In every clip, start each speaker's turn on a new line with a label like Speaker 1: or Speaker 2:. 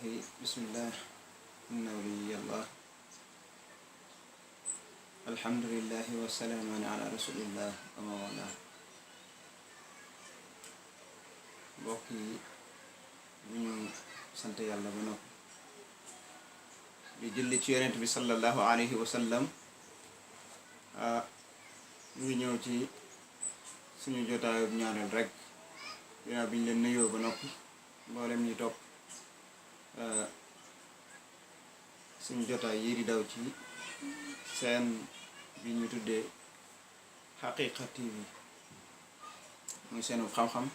Speaker 1: bismillah inna waliyallah alhamdulillahi wasalaamun ala rasulillah wa mawala mbokk yi bu ñu sant yàlla ba noppi di julli ci yonent bi sallallahu alayhi wa sallam ñu ngi ñëw ci suñu jotaayu ñaareel rek ginnaaw bi ñu leen nuyoo ba noppi mboolem ñi topp suñu jotaay yi di daw ci seen bi ñu tuddee Haqiqa TV muy seenu xam-xam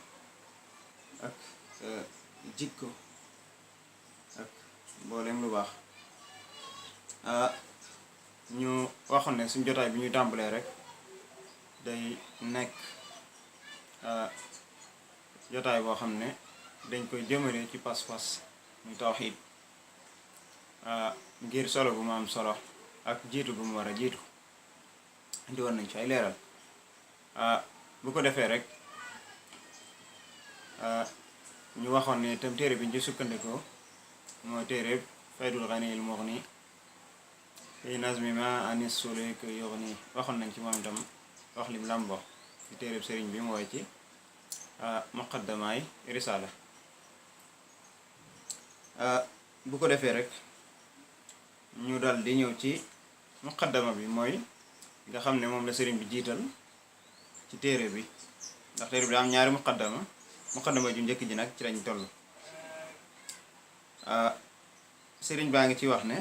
Speaker 1: ak jikko ak mboolem lu baax ñu waxoon ne suñu jotaay bi ñuy tàmbalee rek day nekk jotaay boo xam ne dañ koy jëmale ci pas-pas muy tawxiid ngir solo bu mu am solo ak jiitu bu mu war a jiitu indi woon nañ ci ay leeral bu ko defee rek ñu waxoon ne itam téere bi ñu ci sukkandikoo mooy téere Faydul Ghaniyil Mughni fi nazmi ma anis sulik yughni waxoon nañ ci moom itam wax lim làmboo ci téere sëriñ bi mooy ci muqaddamaay risaala bu ko defee rek ñu dal di ñëw ci muqaddama bi mooy nga xam ne moom la sëriñ bi jiital ci téere bi ndax téere bi daa am ñaari muqaddama ju njëkk ji nag ci lañ toll sëriñ baa ngi ci wax ne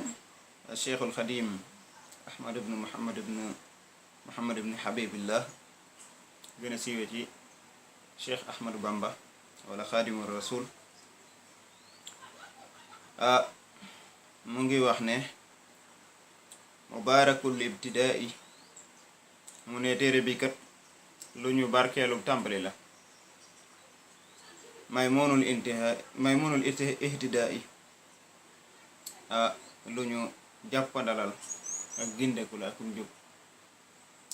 Speaker 1: cheikhul xadim ahmad ibnu muhammad ibnu habibillah gën a siiwee ci cheikh ahmadu bamba wala xaadimu rasul mu ngi wax ne mubaarakul ibtidaai mu ne téere bi kat lu ñu barkeelu tàmbali la maymunul ihtidaai lu ñu jàppandalal ak gindeku la akum jub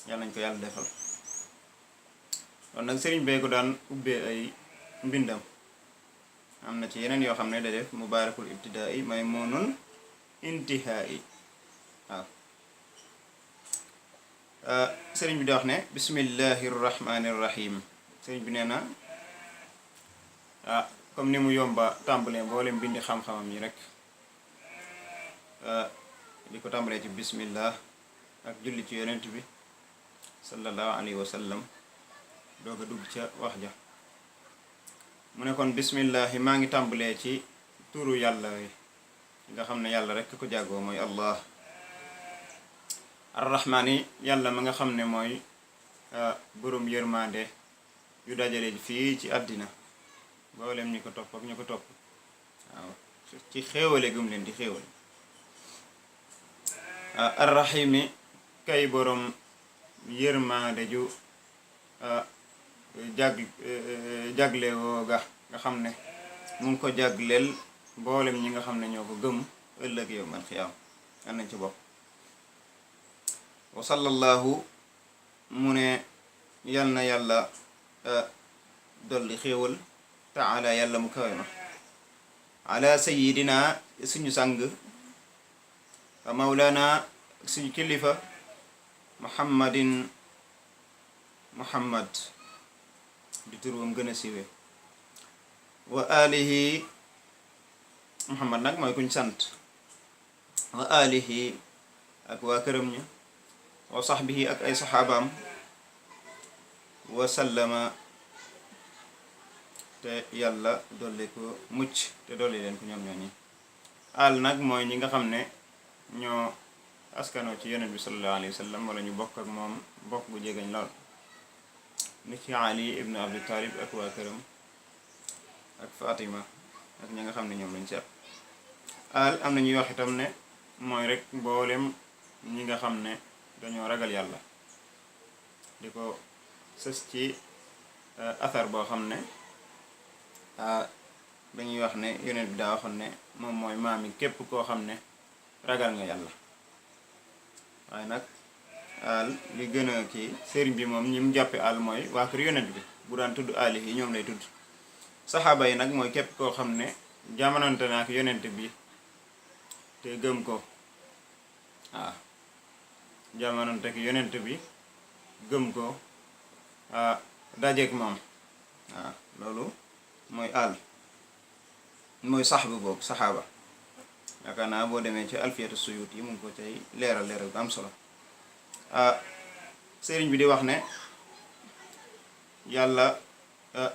Speaker 1: yàlla nañ ko yàlla defal kon nag sëriñ bee ko daan ubbee ay mbindam am na ci yeneen yoo xam ne da def mubaarakul ibtidaai maymunul intihaai waaw sëriñ bi di wax ne bismillahi rrahmani rrahim sëriñ bi nee na comme ni mu yomba tàmbalee mboolem mbindi xam-xamam yi rek di ko tàmbalee ci bismillah ak julli ci yonent bi sallallahu alayhi wa sallam doog a dugg ca wax ja mu ne kon bismillahi maa ngi tàmbalee ci turu yàlla yi nga xam ne yàlla rekk ko jàggoo mooy allah arrahmaani yàlla ma nga xam ne mooy boroom yërmande yu dajale fii ci àddina mboolem ñi ko topp ak ñu ko topp waaw ci xéewale gum leen di xéewale arrahimi kay boroom yërmande ju jagle woo ga nga xam ne mu ngi ko jagleel mboolem ñi nga xam ne ñoo ko gëm ëllëg yow man xiyaam an nañ ci bopp wa sallallahu mu ne yal na yàlla dolli xéewal taala yàlla mu kawe ma ala sayidina suñu sang mawlana suñu kilifa muhammad di turam gën a siwe wa alihi muhammad nag mooy kuñ sant wa alihi ak waa këram ña wa sahbihi ak ay saxaabaam wa sallama te yàlla dolli ko mucc te dolli leen ko ñoom ñooñi al nag mooy ñi nga xam ne ñoo askanoo ci yonent bi sallallahu alayhi wa sallam wala ñu bokk ak moom bokk bu jegeñ lool ni ci Ali ibnu Abi Talib ak waa këram ak Fatima ak ñi nga xam ne ñoom lañ seet al am na ñuy wax itam ne mooy rek mboolem ñi nga xam ne dañoo ragal yàlla di ko sës ci athar boo xam ne dañuy wax ne yonent bi daa waxoon ne moom mooy maami képp koo xam ne ragal nga yàlla waaye nag al li gën a kii sëriñ bi moom ñi mu jàppe al mooy waa kër yonent bi bu daan tudd ali yi ñoom lay tudd saxaaba yi nag mooy képp koo xam ne jamonante na ak yonent bi te gëm ko waaw jamonante ak yonent bi gëm ko dajeek moom waaw loolu mooy àll mooy saxbu boobu saxaaba yaakaar naa boo demee ci alfiyatu suyuut yi mu ngi ko cay leeral bu am solo sëriñ bi di wax ne yàlla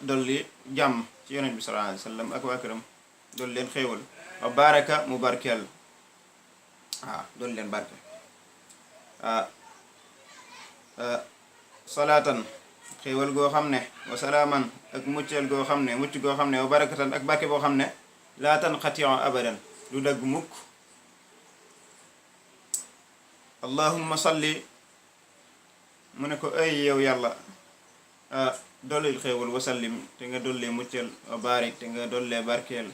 Speaker 1: dolli jàmm ci yonent bi sallallahu alayhi wa sallam ak waa këram dolli leen xéewal wa baraka mu barkeel dolli leen barke salaatan xéewal goo xam ne wa salaaman ak mucceel goo xam ne mucc goo xam ne wa barakatan ak barke boo xam ne laa tanqati'u abadan du dagg mukk allahumma salli mu ne ko ay yow yàlla dollil xéewal wasallim te nga dollee mucceel wa barik te nga dollee barkeel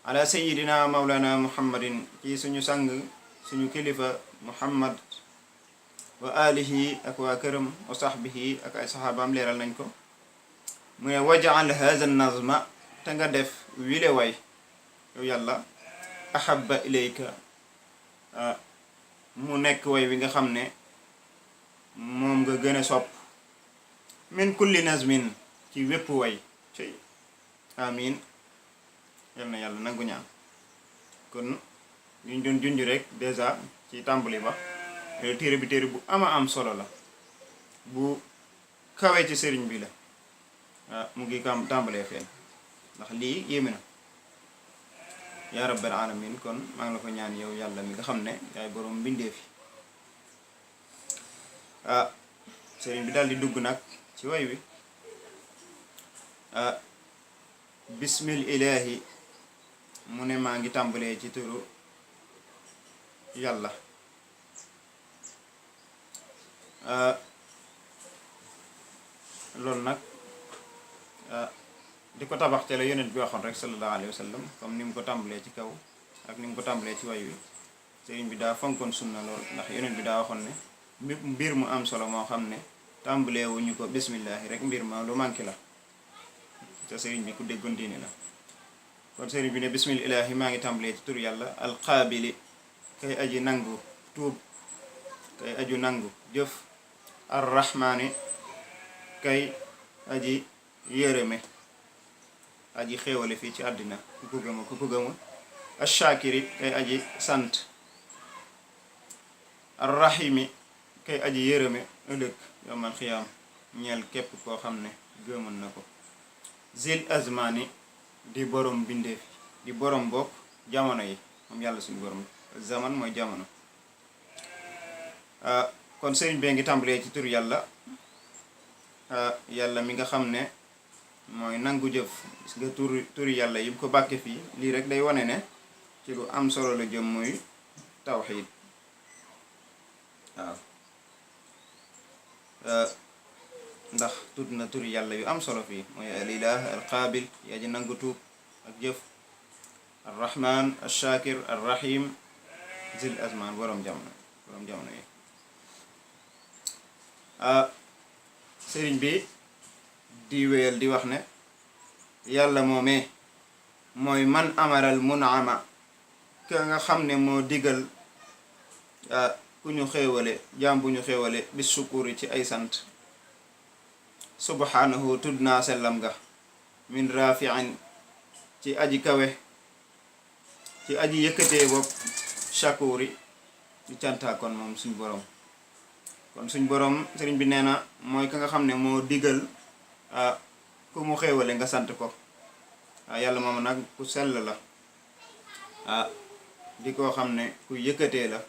Speaker 1: ala sayidina mawlana muhammadin ci suñu sang suñu kilifa muhammad wa alihi ak waa këram wa sahbihi ak ay saxaabaam leeral nañ ko mu ne waj'al hadha nazma te nga def wile way yow yàlla ahabba ilayka mu nekk way wi nga xam ne moom nga gën a sopp min kulli nazmin ci wépp way ci amin yal na yàlla nangu ñaan kon ñu doon junj rek dèjà ci tàmbali ba téere bi téere bu ama am solo la bu kawee ci sëriñ bi la mu ngi kam tàmbalee feen ndax lii yéeme na yaa rabbal alamin kon maa ngi la ko ñaan yow yàlla mi nga xam ne yaay boroom mbindee fi sëriñ bi daal di dugg nag ci way wi bismil ilaahi mu ne maa ngi tàmbalee ci turu yàlla loolu nag di ko tabax te la yonent bi waxoon rek sallallahu alayhi wa sallam comme ni mu ko tàmbalee ci kaw ak ni mu ko tàmbalee ci way wi sëriñ bi daa fonkoon sunna lool ndax yonent bi daa waxoon ne mbir mu am solo moo xam ne tàmbalee wuñu ko bismillahi rek mbir ma lu manqué la te sëriñ bi ku déggoon diine la kon sëriñ bi ne bismillahi maa ngi tàmbalee ci tur yàlla alqaabili kay aji nangu tuub kay aju nangu jëf arrahmaani kay aji yërëme aji xéewale fii ci àddina ku ko gëma ku ko gëmul ashakiri kay aji sant arrahimi kay aji yërëme ëllëg yawmal xiyaam ñeel képp koo xam ne gëmën na ko zil azmani di borom bindeef di borom bokk jamono yi moom yàlla suñu borom zaman mooy jamono kon sëriñ bee ngi tàmbalee ci tur yàlla yàlla mi nga xam ne mooy nangu jëf gis nga turi yàlla yi bu ko bàkke fii lii rek day wane ne ci lu am solo la jëm muy tawxiid waaw ndax tudd na turi yàlla yu am solo fii mooy al ilah al qaabil yaa ji nangu tuub ak jëf ar rahman al shakir ar rahim zil azman borom jamono yi sëriñ bi di wéyal di wax ne yàlla moomee mooy man amaral munama ka nga xam ne moo digal ku ñu xéewale jaam bu ñu xéewale bis sukuri ci ay sant subhanahu tudd naa sellam nga min rafiin ci aji kawe ci aji yëkkatee bopp shakuri ci cantaa kon moom suñ borom kon suñ borom sëriñ bi nee na mooy ka nga xam ne moo digal ku mu xéewale nga sant ko yàlla moom nag ku sell la di koo xam ne ku yëkkatee la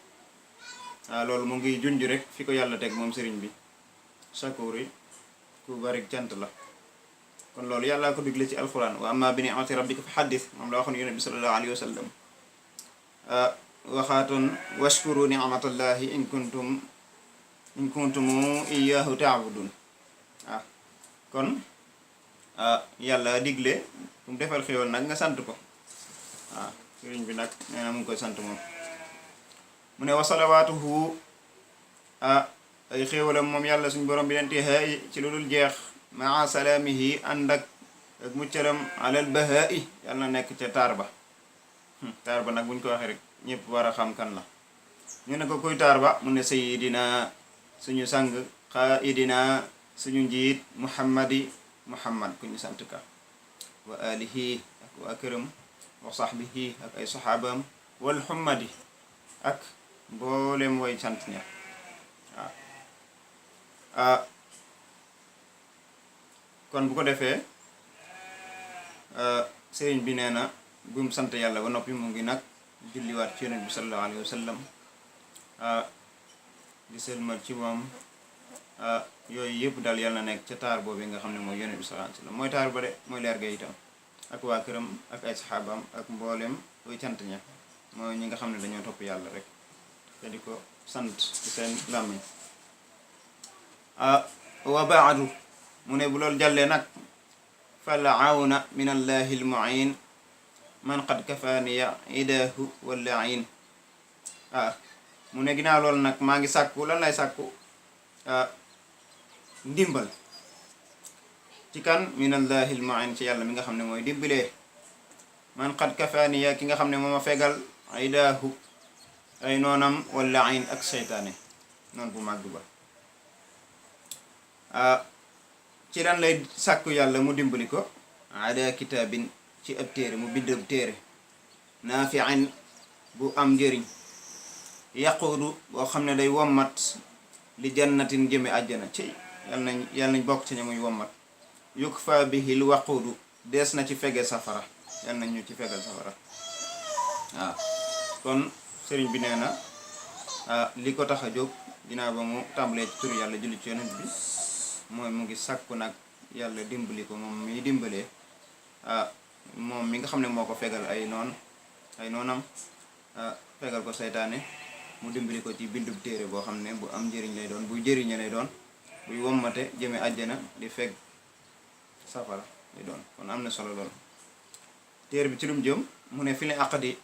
Speaker 1: loolu mu ngi junj rek fi ko yàlla teg moom sëriñ bi shakuri ku bari cant la kon loolu yàlla ko digle ci alquran wa amma bi ni'mati rabbika fa haddith moom la waxoon yonent bi sallallahu alayhi wa sallam waxaatoon washkuru ni'matallahi in kuntum iyyahu ta'budun kon yàlla digle fu mu defal xéwal nag nga sant ko sëriñ bi nag nee na mu ngi koy sant moom mu ne wa salawaatuhu ay xéewalam moom yàlla suñu borom bi leen tihaay ci lu dul jeex maa salaamihi ànd ak ak muccalam alal bahaa'i yàlla na nekk ca taar ba taar ba nag buñ ko waxee rek ñëpp war a xam kan la ñu ne ko kuy taar ba mu ne sayidina suñu sang qaidina suñu njiit muhammad ku ñu sant ka wa alihi ak waa këram wa sahbihi ak ay saxaabaam wal xummadi ak mboolem way sant ña waaw kon bu ko defee sëriñ bi nee na bu mu sant yàlla ba noppi mu ngi nag julliwaat ci yonent bi sallallahu alayhi wa sallam di sëlmal ci moom yooyu yëpp daal yàlla na nekk ca taar boobu nga xam ne mooy yonent bi sallallahu alayhi wa sallam mooy taar ba de mooy leer ga itam ak waa këram ak ay saxaabaam ak mboolem koy cant ña mooy ñi nga xam ne dañoo topp yàlla rek te di ko sant ci seen làmmiñ wa baadu mu ne bu loolu jàllee nag fal awna min allahi almuin man qad kafaaniya idaahu wallain mu ne ginnaaw loolu nag maa ngi sàkku lan lay sàkku ndimbal ci kan min allahi almuin ci yàlla mi nga xam ne mooy dimbalee man qad kafaaniya ki nga xam ne moo ma fegal idaahu ay noonam wallain ak seytaane noonu bu màgg ba ci lan lay sàkku yàlla mu dimbali ko ada kitaabin ci ab téere mu bind ab téere naafi'in bu am njëriñ yaquudu boo xam ne day wommat li jannatin jëme àjjana ci yàlla nañ bokk ci ña muy wommat yukfa bihi l waquudu dees na ci fege safara yàlla nañ ñu ci fegal safara waaw kon sëriñ bi nee na li ko tax a jóg dinaa ba mu tàmbalee ci tur yàlla julli ci yonent bi mooy mu ngi sàkku nag yàlla dimbali ko moom miy dimbalee moom mi nga xam ne moo ko fegal ay noonam fegal ko seytaane mu dimbali ko ci bindub téere boo xam ne bu am njëriñ lay doon buy jëriñe lay doon buy wommate jëme àjjana di feg safara lay doon kon am na solo lool téere bi ci lum jëm mu ne fi le aqdi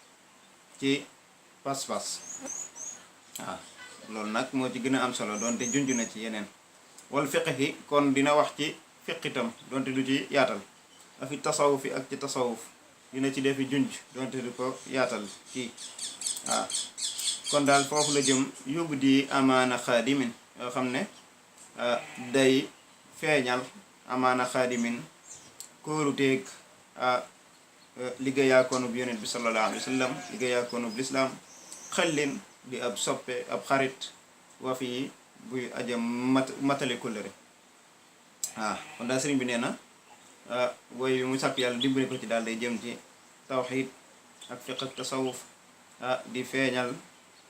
Speaker 1: ci pas-pas waaw loolu nag moo ci gën a am solo doonte junj na ci yeneen wal fiqhi kon dina wax ci fiq itam donte du ci yaatal afi tasawufi ak ci tasawuf dina ci defi junj donte du ko yaatal ci waaw kon daal foofu la jëm yóbbu di amaana xaadimin yoo xam ne day feeñal amaana xaadimin kóoruteeg liggéeyaakoonub yonent bi sallallahu alayhi wa sallam liggéeyaakoonub lislaam xellin di ab soppe ab xarit wa fi buy aja matale kóllëre waaw kon daal sëriñ bi nee na woy mu sàkk yàlla dimbali ko ci daal day jëm ci tawxiid ak fiq ak tasawuf di feeñal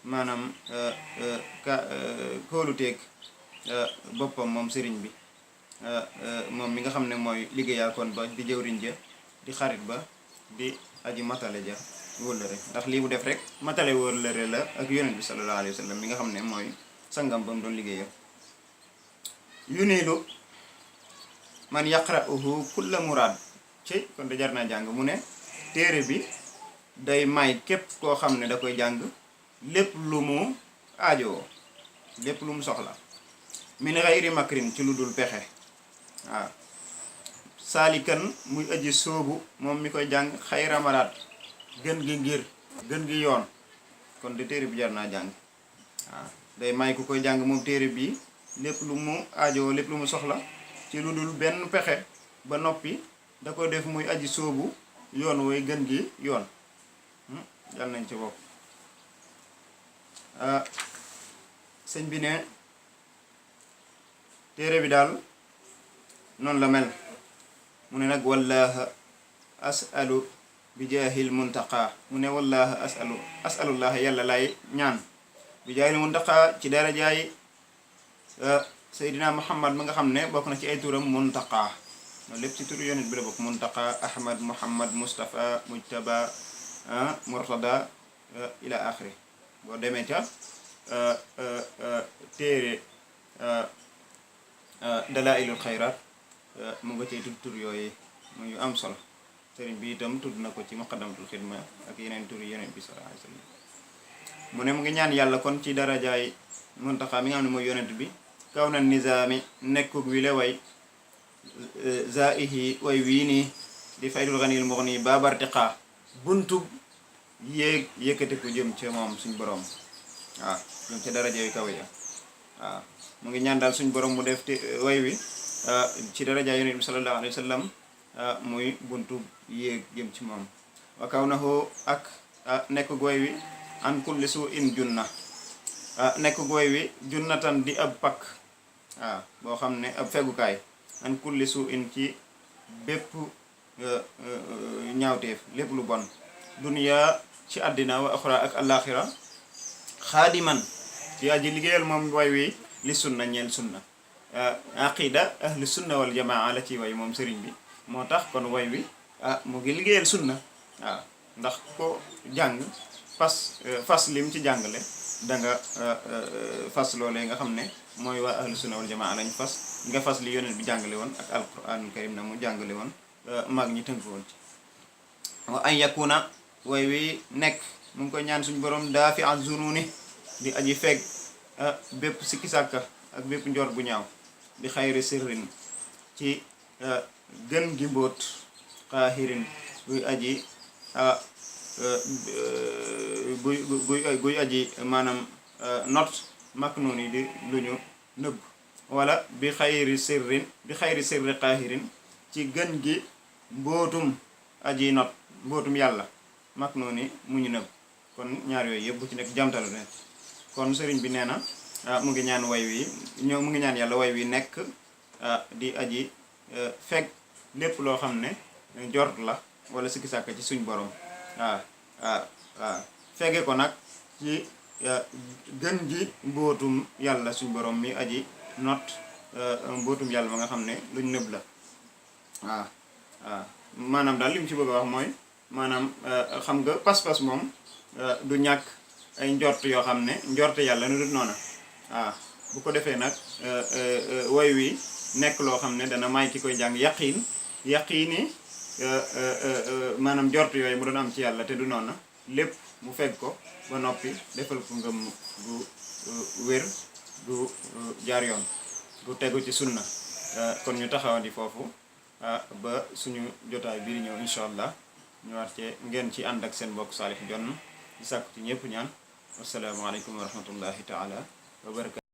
Speaker 1: maanaam kóoluteeg boppam moom sëriñ bi moom mi nga xam ne mooy liggéeyaakoon ba di jëwriñ ja di xarit ba di aji matale ja wóllëre ndax lii bu def rek matale wóllëre la ak yonent bi sallallahu alayhi wa sallam mi nga xam ne mooy sangam ba mu doon liggéeyam yunilu man yaqra'uhu kulla muraad ci kon da jar naa jàng mu ne téere bi day may képp koo xam ne da koy jàng lépp lu mu aajowoo lépp lu mu soxla min ghayri makrin ci lu dul pexe waaw saalikan muy aji soobu moom mi koy jàng xayra maraat gën gi yoon kon de téere bi jar naa jàng waaw day may ku koy jàng moom téere bi lépp lu mu aajowoo lépp lu mu soxla ci lu dul benn pexe ba noppi da ko def muy aji soobu yoon wooy gën gi yoon yàlla nañ ci bokk sëñ bi ne téere bi daal noonu la mel mu ne nag wallaha asalu bi jaahil muntaqa mu ne wallaha asalullah yàlla lay ñaan bi jaahil muntaqa ci darajaay Seydina Muhammad mi nga xam ne bokk na ci ay turam muntaqa loolu lépp ci turu yonent bi la bokk muntaqa ahmad muhammad mustafa mujtaba murtada ila axiri boo demee ca téere dalailul xayraat mu nga cay tudd tur yooyu mu yu am solo sëriñ bi itam tudd na ko ci muqaddamatul xidma ak yeneen tur yonent bi sallallahu alayhi wa sallam mu ne mu ngi ñaan yàlla kon ci darajaay muntaqa mi nga xam ne mooy yonent bi kaw na nizaami nekkug wi le way zaihi way wii nii di faydul ganil mughni babartiqa buntub yéeg yëkkati ko jëm ca moom suñ borom waaw jëm ca daraja yu kaw ya waaw mu ngi ñaan daal suñ borom mu def te way wi ci daraja yonent bi sallallahu alayhi wa sallam muy buntub yéeg jëm ci moom wa kawnahu ak nekk gooy wi an kulli su in junna nekk gooy wi junnatan di ab pakk waaw boo xam ne ab fegukaay an kulli su in ci bépp ñaawteef lépp lu bon duniya ci àddina wa axira ak alaxira xaadiman di aji liggéeyal moom way wi li sunna ñeel sunna aqida ahli sunna wal jamaa la ci way moom sëriñ bi moo tax kon way wi mu ngi liggéeyal sunna waaw ndax ko jàng fas lim ci jàngale danga fas loolee nga xam ne mooy waa ahlu sunna wal jamaa lañ fas nga fas li yonent bi jàngale woon ak alquranul karim na mu jàngale woon mag ñi tënk woon ci wa an yakuna way wi nekk mu ngi koy ñaan suñu borom daafi an zununi di aji feg bépp sikki sàkka ak bépp njor bu ñaaw di xayri sirrin ci gën gi mbóot xaahirin buy aji buy aji maanaam not mak noonu di lu ñu nëbb wala bi xayri sirri xaahirin ci gën gi mbootum aji not mbootum yàlla mak noonu mu ñu nëbb kon ñaar yooyu yëpp bu ci nekk jamtalu ne kon sëriñ bi nee na mu ngi ñaan way wi mu ngi ñaan yàlla way wi nekk di aji fekk lépp loo xam ne jort la wala sikki sàkk ci suñ borom waaw fege ko nag ci gën ji mbootum yàlla suñ borom mi aji not mbootum yàlla ba nga xam ne luñ nëbb la waaw maanaam daal li mu ci bëgg a wax mooy maanaam xam nga pas-pas moom du ñàkk ay njort yoo xam ne njorte yàlla nu dut noona waaw bu ko defee nag woy wi nekk loo xam ne dana may ki koy jàng yaqiini maanaam njort yooyu mu doon am ci yàlla te du noona lépp mu fekk ko ba noppi defal ko ngëm gu wér gu jaar yoon gu tegu ci sunna kon ñu taxawandi foofu ba suñu jotaay bii di ñëw incha allah ñu war cee ngeen ci ànd ak seen mbokk Salih Dione di sàkku ci ñëpp ñaan wasalaamaaleykum wa rahmatullahi taala wa barakatu